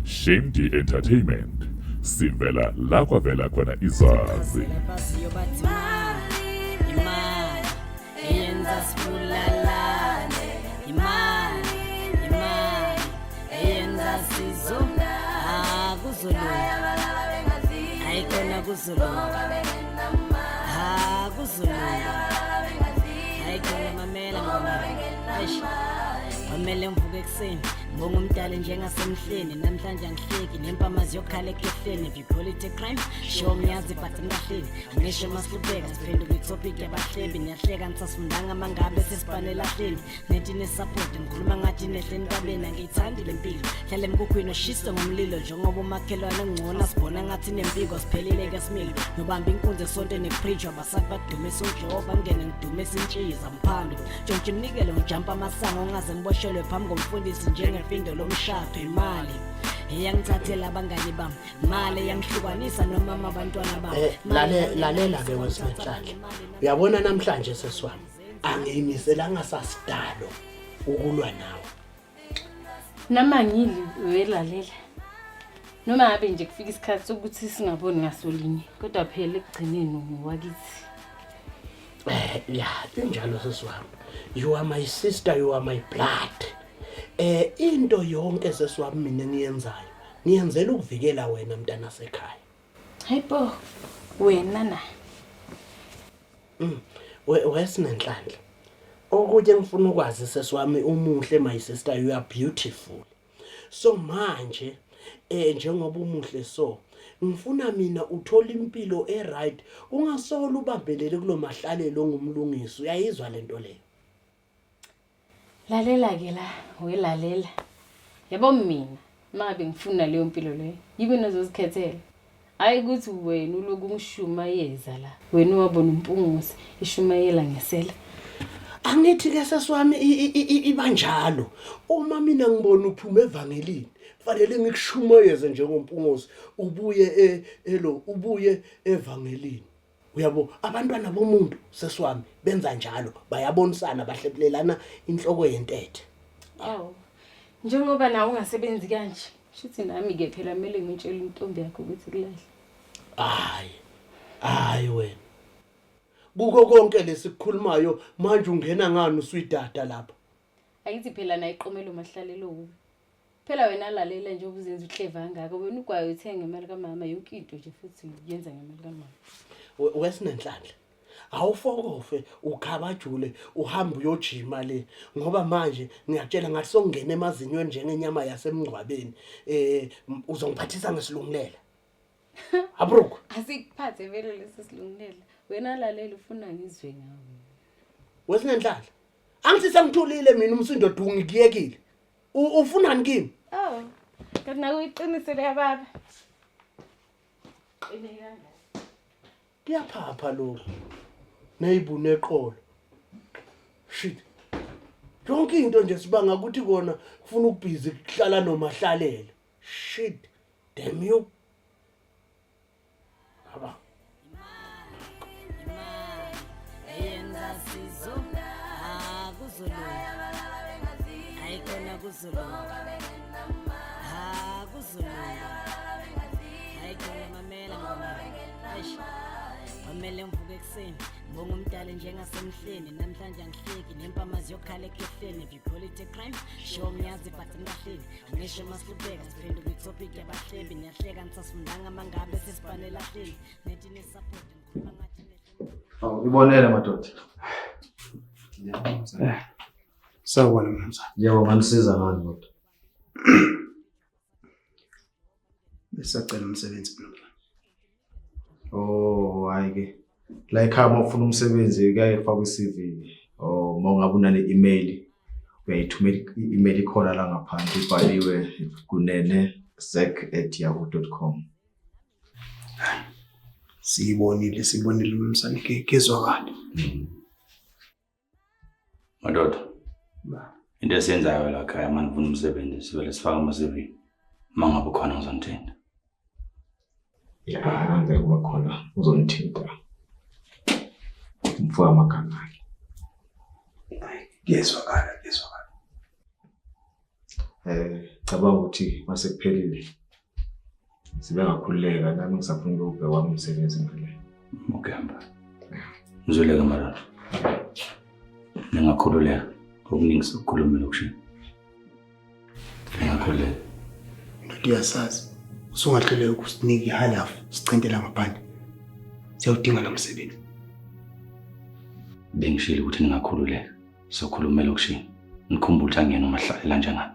Shame Entertainment sivela la kwavela khona izazi. Imali eyenza sibulalane, imali, imali eyenza sizondane. Ah, kuzolunga, hayi khona kuzolunga, ah, kuzolunga, hayi khona. Mamela ngoma. Eish. Kwamele ngivuke ekuseni, ngibonga umdali njengasemhleni. Namhlanje angihleki, nempama ziyokhala ekhehleni. If you call it a crime, sure, ngiyazi, but ngilahleni. Angisho masihlubeka siphenduka itopic yabahlebi. Niyahleka, nisasifundanga mangabe sesibhane elahleni. Nethi nesupport, ngikhuluma ngathi nehle entabeni. Angiyithandi le mpilo, hlale emkhukhwini oshiswe ngomlilo, njengoba umakhelwane ngcono sibona ngathi nempiko. Siphelile ke similo, nobamba inkunzi esontweni nepreach. Abasathi badumisa uJehova, ngene ngidumisa intshiza mphando, ntshontsha iminikelo, ngijampa amasango, ongaze ngiboshelwe phambi komfundisi njengefindo lomshado. Imali eyangithathela abangani bami, mali eyangihlukanisa nomama, abantwana bami. Lalela ke wesinenhlanhla. Uyabona namhlanje sesiwami angiyimiselanga sasidalo ukulwa nawe. Noma ngili welalela. Noma ngabe nje kufika isikhathi sokuthi singaboni ngasolinye, kodwa phela ekugcineni ngowakithi. Ya, injalo sesiwami. You are my sister, you are my blood. Into yonke sesiwami mina engiyenzayo, ngiyenzela ukuvikela wena mntana sekhaya. Hayibo, wena na. Wesinenhlanhla. Okunye ngifuna ukwazi sesiwami, umuhle my sister, you are beautiful. So manje njengoba umuhle, so ngifuna mina uthola impilo e right, ungasolo ubambelele kulomahlalelo ongumlungisi, uyayizwa lento leyo? Lalela ke la, welalela. Yabo mina, mangabe ngifuna leyo mpilo leyo, yibe nozozikhethela. Hayi ukuthi wena uloku ungishumayeza la. Wena wabona uMpungose ishumayela ngesela. Angithi ke sesiwami ibanjalo. Uma mina ngibona uphuma evangelini, fanele ngikushumayeze njengompungosi, ubuye elo ubuye evangelini. Uyabo, abantwana bomuntu sesiwami benza njalo, bayabonisana, bahlephulelana inhloko yentethe. Awu. Njengoba nawe ungasebenzi kanje, shuthi nami ke phela kumele ngitshele intombi yakho ukuthi kulahle. Hayi. Hayi wena. Kuko konke lesikukhulumayo manje ungena ngani usuyidada lapha? Angithi phela naye iqomelo mahlalelo uwe. Phela wena lalela, nje ubuzenza uhleva kangaka, wena ugwayo uthenga ngemali kamama, yonke into nje futhi uyenza ngemali kamama. Wesinenhlanhla. Awufokofe ukhabajule uhambe uyojima le, ngoba manje ngiyakutshela ngathi sokungena emazinyweni njengenyama yasemngcwabeni. Uzongiphathisa ngesilungulela. Abruk. Asikuphathe vele lesi silungulela. Wena lalela, ufuna ngizwe ngawe. Wesinenhlanhla. Angithi sengithulile mina, umsindo dungi kuyekile. Ufunani kimi? Oh. Kanti naku iqiniso leya baba. Qine kangaka. Kuyaphapha lokhu. Neyibune eqolo. Shit. Yonke into nje sibanga ukuthi kona kufuna ukubhizi kuhlala nomahlalelo. Shit. Damn you. Aba. Eyenza sizondane. Ah, kuzolunga, hayi khona kuzolunga, ah, kuzolunga, hayi khona. Mamela ngoma. Eish. Kwamele ngivuke ekuseni, ngibonga umdali njengasemhleni. Namhlanje angihleki, nempama ziyokhala ekhehleni. If you call it a crime, sure, ngiyazi, but ngilahleni. Angisho masihlubeka siphenduka itopic yabahlebi. Niyahleka, nisasifundanga mangabe sesibhane elahleni. Nethi nesupport, ngikhuluma ngathi nehle. Awu, ibonele madoda. Sawubona mnumzane. Yebo, nganisiza ngani kodwa? Besacela umsebenzi mnumzane. Oh, hayi ke. La ekhaya uma ufuna umsebenzi kuyaye kufakwe i-CV. Oh, uma ungabe unane email, uyayithumela i-email, ikhona la ngaphandle ibhaliwe kunene.zack@yahoo.com. Siyibonile, sibonile mnumzane, kezwakala. Madoda, into esiyenzayo la khaya uma nifuna umsebenzi sivele sifake ama-CV. Uma ngabe ukhona ngizonithinta. Ya, ngeke kuba khona uzonithinta. Mfo amagama akhe. Kuyezwakala, kuyezwakala. Eh cabanga ukuthi mase kuphelile sibe ngakhululeka nami ngisafuna ukubheka wami umsebenzi ngale. Okay hamba. Ngizweleke mara. Ningakhululeka. Okuningi sokukhuluma lokushini. Ningakhululeka. Ndoda uyasazi. Usungahluleka ukusinika ihalafu sicentela ngaphandle. Siyawudinga lo msebenzi. Bengishilo ukuthi ningakhululeka. Sokhuluma elokishini. Nikhumbule ukuthi angiyena umahlalela njengani.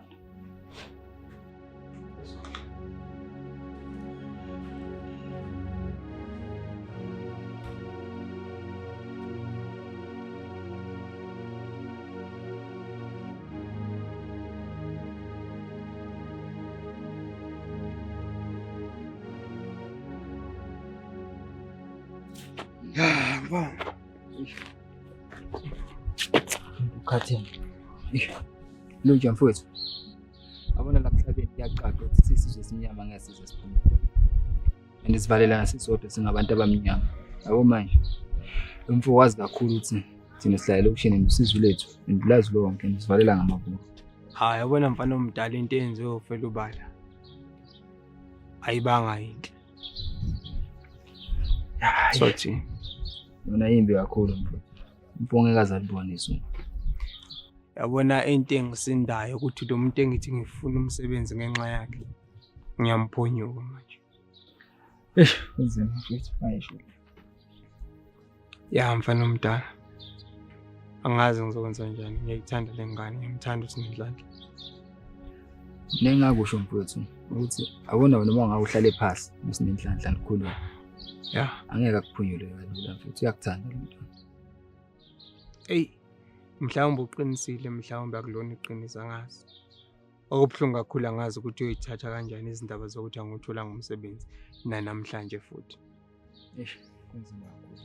Ya, mfana. Ukhathele. Lutho mfowethu. Yabona la mhlabeni kuyacaca ukuthi sisizwe esimnyama ngeke size siphumelele. And sivalelana sisodwa singabantu abamnyama. Yabo manje. Lo mfo wazi kakhulu ukuthi thina sihlala elokishini nosizwe lethu and ulazi lonke and sivalela ngamabomu. Hayi yabona mfana omdala into eyenziwe ufela ubala. Ayibanga yinhle. Sothi Yona yimbi kakhulu mfowethu. Umfo ngeke aze alibone izulu. Yabona into engisindayo ukuthi lo muntu engithi ngifuna umsebenzi ngenxa yakhe ngiyamphunyuka manje. Eish, kunzima mfowethu, ayisho. Ya mfana omdala. Angazi ngizokwenza njani. Ngiyayithanda le ngane, ngiyamthanda uSinenhlanhla. Nengakusho mfowethu ukuthi awona wena uma ngabe uhlale phasi uSinenhlanhla nikhulume. Ya. Angeke akuphunyule kalula mfowethu, uyakuthanda lo mntwana. Eyi, mhlawumbe uqinisile, mhlawumbe akulona iqiniso angazi. Okubuhlungu kakhulu angazi ukuthi uyoyithatha kanjani izindaba zokuthi angiwutholanga umsebenzi nanamhlanje futhi. Eish, kunzima kakhulu.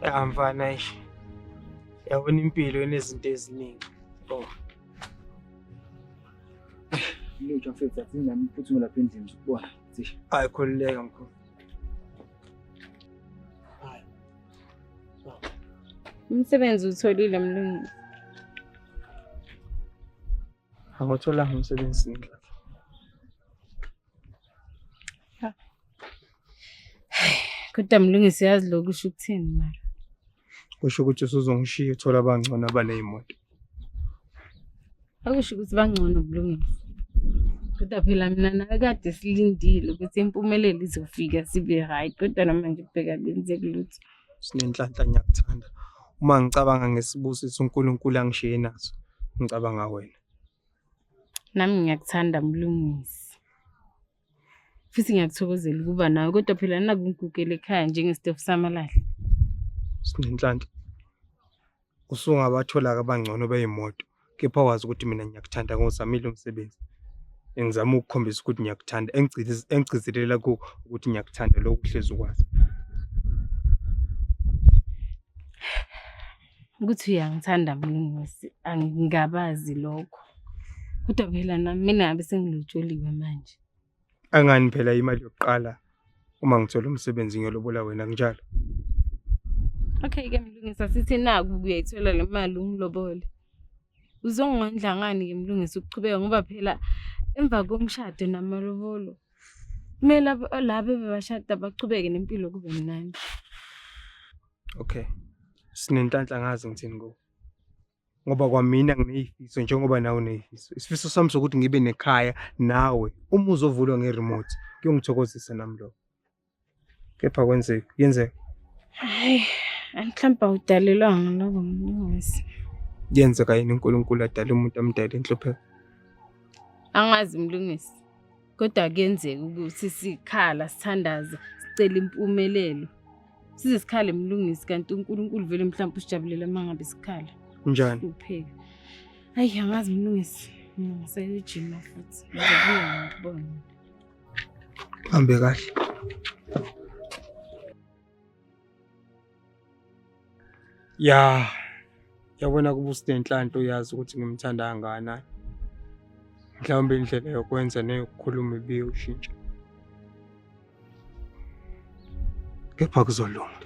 Ya mfana eish. Yabona impilo inezinto eziningi. Oh. Lutho mfethu, athi nami uphuthume lapha endlini ngizokubona. Hayi khululeka mkhulu. Umsebenzi utholile mlungu. Angitholanga umsebenzi ndlela. Kodwa mlungisi yazi lokhu kusho ukuthini mara? Kusho ukuthi usuzongishiya uthola abangcono abaney'moto. Akusho ukuthi bangcono mlungisi. Kodwa phela mina nawe kade silindile ukuthi impumelelo izofika sibe right kodwa namanje kubheka kwenzeki lutho. Sinenhlanhla ngiyakuthanda. Uma ngicabanga ngesibusiso uNkulunkulu angishiye naso, ngicabanga wena. Nami ngiyakuthanda mlungisi. Futhi ngiyakuthokozela ukuba nawe kodwa phela naku ngigugele ekhaya njengesitofu samalahle. Sinenhlanhla. Usungabathola-ke abangcono bey'moto, kepha wazi ukuthi mina ngiyakuthanda ngiwuzamile umsebenzi. Engizama ukukhombisa ukuthi ngiyakuthanda, engigcizelela kuko ukuthi ngiyakuthanda lokhu uhlezi ukwazi. Ukuthi uyangithanda mlungisi, angingabazi lokho. Kodwa phela nami mina ngabe sengilotsholiwe manje. Angani phela imali yokuqala uma ngithola umsebenzi ngiyolobola wena kunjalo. Okay ke mlungisi, asithi naku uyayithola le mali ungilobole. Uzongondla ngani ke mlungisi ukuchubeka ngoba phela emva komshado namalobolo kumele laba ebebashada bachubeke nempilo kube mnandi. Okay. Sinenhlanhla ngazi ngithini kuwe. Ngoba kwamina ngineyifiso njengoba nawe uneyifiso. Isifiso sami sokuthi ngibe nekhaya nawe uma uzovulwa nge-remote kuyongithokozisa nami lokho. Kepha kwenzeka, kuyenzeka. Hayi, mhlawumbe awudalelwanga lokho mlungisi. Kuyenzeka yini uNkulunkulu adale umuntu amdale inhlupheko? Angazi mlungisi. Kodwa kuyenzeka ukuthi sikhala sithandaze sicela impumelelo. Size sikhale mlungisi kanti uNkulunkulu vele mhlawumbe usijabulela uma ngabe sikhala. Njani? Hlupheka. Hayi angazi mlungisi. Ngisayojima futhi. Ngizobuya ngikubone. Hambe kahle. Ya, yabona kuba uSinenhlanhla uyazi ukuthi ngimthanda kangakanani. Mhlawumbe indlela yokwenza neyokukhuluma ibiyoshintsha. Kepha kuzolunga.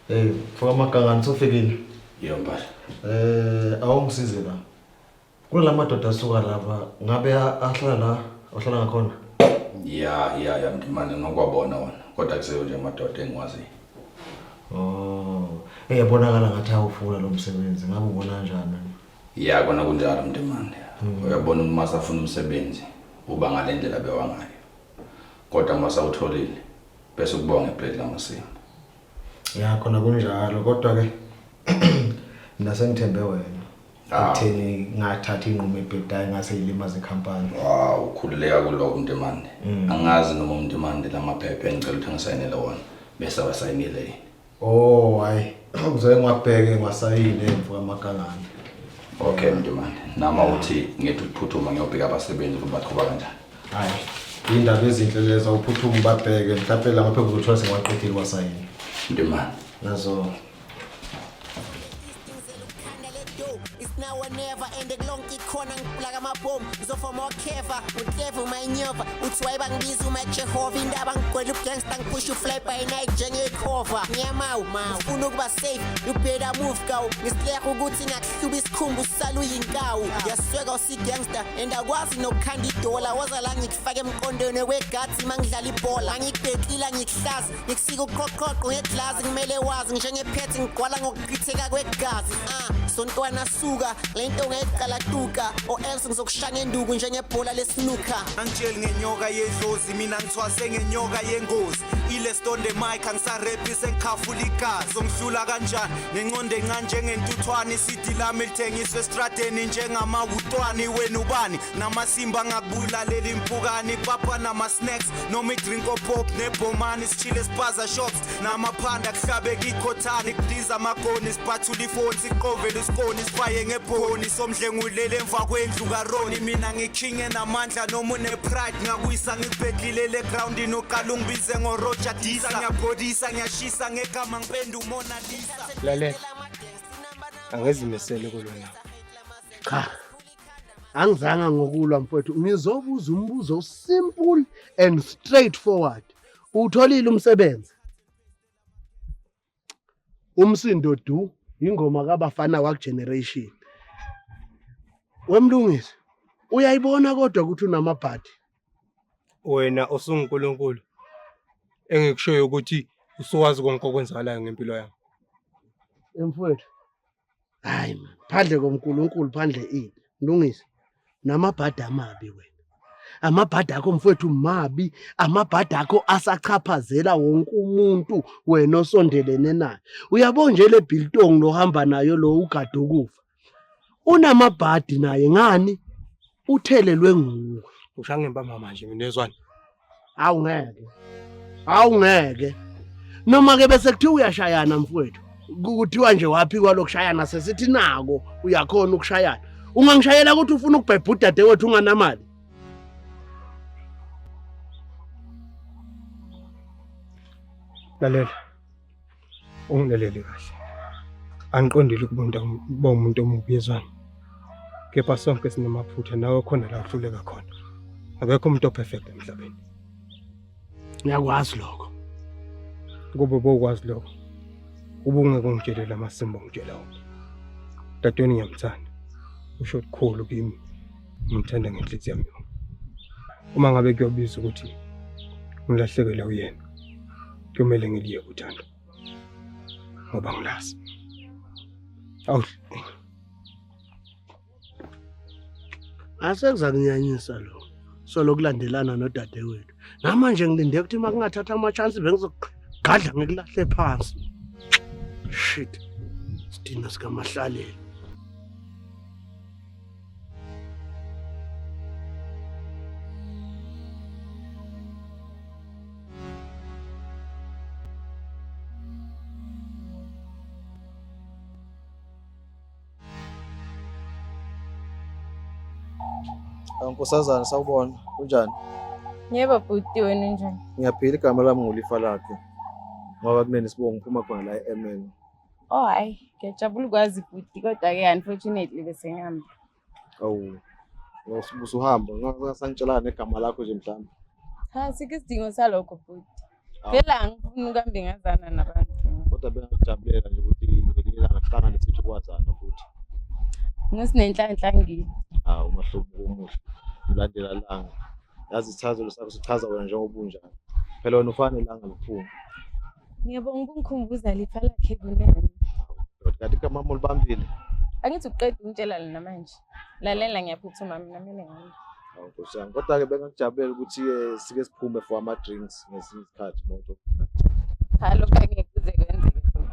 Hey, mfoka Magangane usufikile. Yebo mpahla. Awungisize la. Kula madoda asuka lapha, ngabe ahlala la, ohlala ngakhona? Ya, ya, ya Mdimane ngokwabona wona. Kodwa kuseyo nje amadoda engiwaziyo. Oh, yabonakala ngathi awufuna lo msebenzi. Ngabe ubona kanjani wena? Ya, kona kunjalo Mdimane. Uyabona uma safuna umsebenzi uba ngale ndlela bewangayo. Kodwa uma sawutholile bese kubonga iplate lamasimba. Ya, khona kunjalo kodwa ke mina sengithembe wena. Ekutheni ngathatha inqumo ebhedayo ngase ilimaze ikhampani. Wow, ukhululeka kuloko Mdimane. Angazi noma uMdimane lamaphepha engicela ukuthi angisayinele wona bese awasayinile yini. Oh, hayi. Ngizoye ngiwabheke ngiwasayine mfoka Magangane. Okay Mdimane. Nama uthi ngithi ukuphuthuma ngiyobheka abasebenzi ukuba baqhuba kanjani. Hayi, indaba ezinhle lezo uphuthuma ubabheke mhlawumbe la maphepha uzothola sengiwaqedile wasayina. Mdimane. Nazo. It's now or never and kulonke ikhona ngiplaka amabhomu ngizofoma okheva uhleva umayinyova uthi wayebangibiza uMike Jehova indaba ngigwela ubugangster ngiphusha ufly by night njengekhova ngiyamawu ufuna ukuba safe you better move kawu ngisileha ukuthi ngakuhluba isikhumba usala uyinkawu ngiyasweka usigangster and akwazi nokukhanda idola woza la ngikufake emqondweni kwegathi uma ngidlala ibhola angikubhekila ngikuhlaza ngikusika uqhoqhoqo ngeglazi kumele wazi njengephethe ngigqwala ngokuchitheka kwegazi sontwana suka lento ngeqala tuka or else ngizokushaya ngenduku njengebhola lesnooker. Angitsheli ngenyoka yedlozi mina ngithwase ngenyoka yengozi ile stonde mic angisarephi sengikhafula igazi zongihlula kanjani nenconde encane njengentuthwane isidi lami lithengiswe estradeni njengamawutwani wena ubani namasimba ngakubulalela impukane ipapa nama-snacks noma idrink opop nebhomani sishile spaza shops namaphanda kuhlabeka ikhothane kudiza amagoni siphathula ifoni siqovele isikoni sifaye ngebhoni somdlengulele emva kwendlu karoni mina ngikhinge namandla noma une-pride ngakuyisa ngikubhedlile le groundini uqala ungibize ngoroger Disa ngiyabhodisa ngiyashisa ngegama ngipenda uMona Lisa. Lalela. Angizimisele kulwa nawe. Cha. Angizange ngokulwa mfowethu, ngizobuza umbuzo simple and straightforward. Utholile umsebenzi? Umsindo du ingoma kabafana wak generation. Wemlungisi, uyayibona kodwa ukuthi unamabhadi. Wena usunguNkulunkulu engikushoyo ukuthi usuwazi konke okwenzakalayo ngempilo yami. Mfowethu, hayi man, phandle koNkulunkulu phandle ini. Mlungisi, namabhadi amabi wena. Amabhadi akho mfowethu mabi, amabhadi akho asachaphazela wonke umuntu wena osondelene naye. Uyabo nje le biltong lohamba nayo lo ugade ukufa. Unamabhadi naye ngani? Uthelelwe nguwe. Ushaya ngempama manje mina ezwani. Awungeke. Awungeke. Noma ke bese kuthiwa uyashayana mfowethu. Kuthiwa nje waphikwa lokushayana sesithi nako uyakhona ukushayana. Ungangishayela ukuthi ufuna ukubhebha udadewethu unganamali. Lalela. Ungilalele kahle. Angiqondile ukuba umuntu omubi yezwani. Kepha sonke sinamaphutha nawe khona la uhluleka khona. Akekho umuntu operfect emhlabeni. Ngiyakwazi lokho. Kube bowukwazi lokho. Ubungeke ungitshele lamasimba ongitshela wona. Dadweni ngiyamthanda. Usho okukhulu kimi. Ngimthanda ngenhliziyo yami yonke. Uma ngabe kuyobiza ukuthi ngilahlekele uyena, kuyomele ngiliyeke uthando. Ngoba ngilazi. Awu Asekuzakunyanyisa lo. Solokulandelana nodadewethu. Namanje ngilinde ukuthi uma kungathatha ama-chance bengizogadla ngikulahle phansi. Shit. Sidina sikamahlalele. Nkosazana, sawubona. Kunjani? Yebo bhuti, wena unjani? Ngiyaphila, igama lami nguLifa lakhe. Ngoba kunene sibonga ngiphuma khona la e-MN. Oh hayi, ngiyajabula ukwazi bhuti, kodwa-ke unfortunately bese ngihamba. Awu. Usuhamba, ngasangitshelana negama lakho nje mhlawumbe. Cha, sikho isidingo salokho bhuti. Vele angifuni ukuhambe ngazana nabantu. Kodwa bengakujabulela nje ukuthi ngelinye ilanga sihlangane sithi ukwazana futhi. Ngisinenhlanhla ngini. Hawu, umahlubuko omuhle. Mlandela langa. Yazi isichazelo sakho sichaza wena njengoba unjani. Phela wena ufana nelanga liphuma. Ngiyabonga ukungikhumbuza lifa lakhe kunene. Kanti igama lami ulibambile. Angithi uqeda ungitshela lona manje. Lalela, ngiyaphuthuma mina, kumele ngihambe. Hawu Nkosi yami. Kodwa-ke bengakujabulela ukuthi sike siphume for ama-drinks ngesinye isikhathi moto. Cha, lokho angeke kuze kwenzeke bhuti.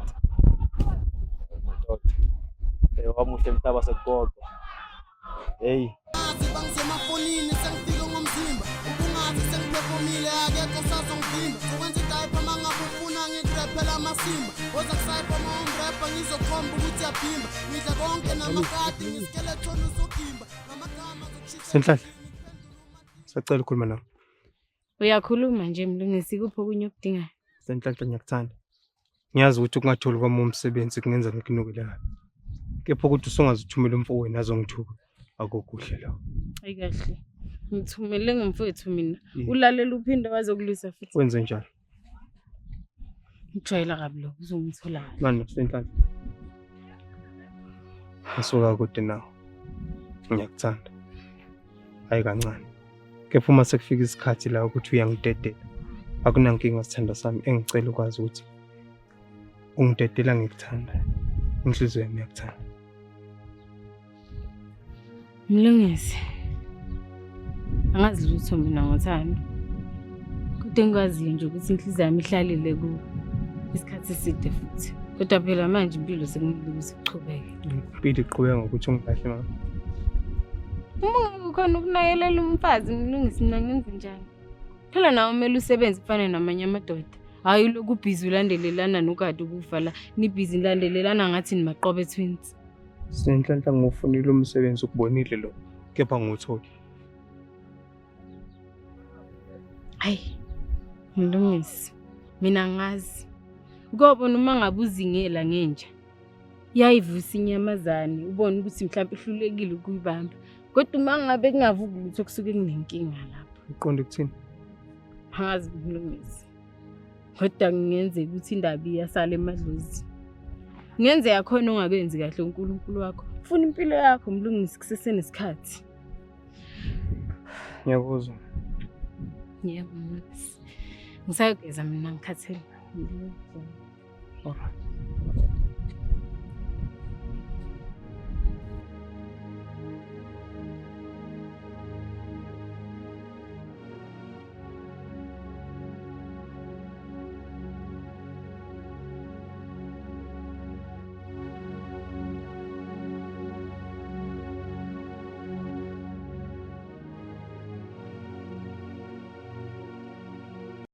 Madoda. Wamuhle mhlaba sekugoqwa. Hey. Bangisemafonini sengifike ngomzimba ubungathi sengiphefumile akekho usazongivimba zokwenza idayipha uma ngabe ufuna ngikurephela amasimba woza kusayipha uma ungirepha ngizokhomba ukuthi yaphimba ngidla konke namakati ngiskelethoni usogimba ngamagama. Senhlanhla. Sacela ukukhuluma nawe. Uyakhuluma nje Mlungisi, kuphi okunye okudingayo? Senhlanhla, ngiyakuthanda. Ngiyazi ukuthi ukungatholi kwami umsebenzi kungenza ngikunukele kabi. Kepha ukuthi usungazithumela umfowenu azongithuka akukuhle lokho. Hayi kahle. Ngithumele ngomfowethu mina. Ulalela uphinde wazokulwisa futhi. Wenze njalo. Ngijwayela kabi lokho, uzongithola kabi. Mani Senhlanhla. Ngisuka kude nawe. Ngiyakuthanda. Hayi kancane. Kepha uma sekufika isikhathi la ukuthi uyangidedela, akunankinga sithandwa sami, engicela ukwazi ukuthi ungidedela ngikuthanda. Inhliziyo yami iyakuthanda. Mlungisi. Angazi lutho mina ngothando. Kodwa engikwaziyo nje ukuthi inhliziyo yami ihlalile kuwe isikhathi eside futhi. Kodwa phela manje impilo sekumele ukuthi iqhubeke. Impilo iqhubeka ngokuthi ungilahle mama. Uma ungeke ukhona ukunakelela umfazi Mlungisi, mina ngenze njani? Phela nawe kumele usebenze ufane namanye amadoda. Hhayi ulokhu ubhizi ulandelelana nokade ukufa la. Nibhizi nilandelelana ngathi nimaqobe twins. Senhlanhla, ngiwufunile umsebenzi, ukubonile lo. Kepha ngiwutholi. Hayi, Mlungisi, mina ngazi. Ukobona uma ngabe uzingela ngenja, yayivusa inyamazane, ubone ukuthi mhlawumbe ihlulekile ukuyibamba. Kodwa uma ngabe kungavuki lutho kusuke kunenkinga lapho. Uqonde ukuthini? Angazi Mlungisi. Kodwa kungenzeka ukuthi indaba iyasala emadlozini. Kungenzeka khona ongakenzi kahle uNkulunkulu wakho. Funa impilo yakho Mlungisi kusesenesikhathi. Ngiyakuzwa. Yebo Mlungisi. Ngisayogeza mina, ngikhathele. Alright.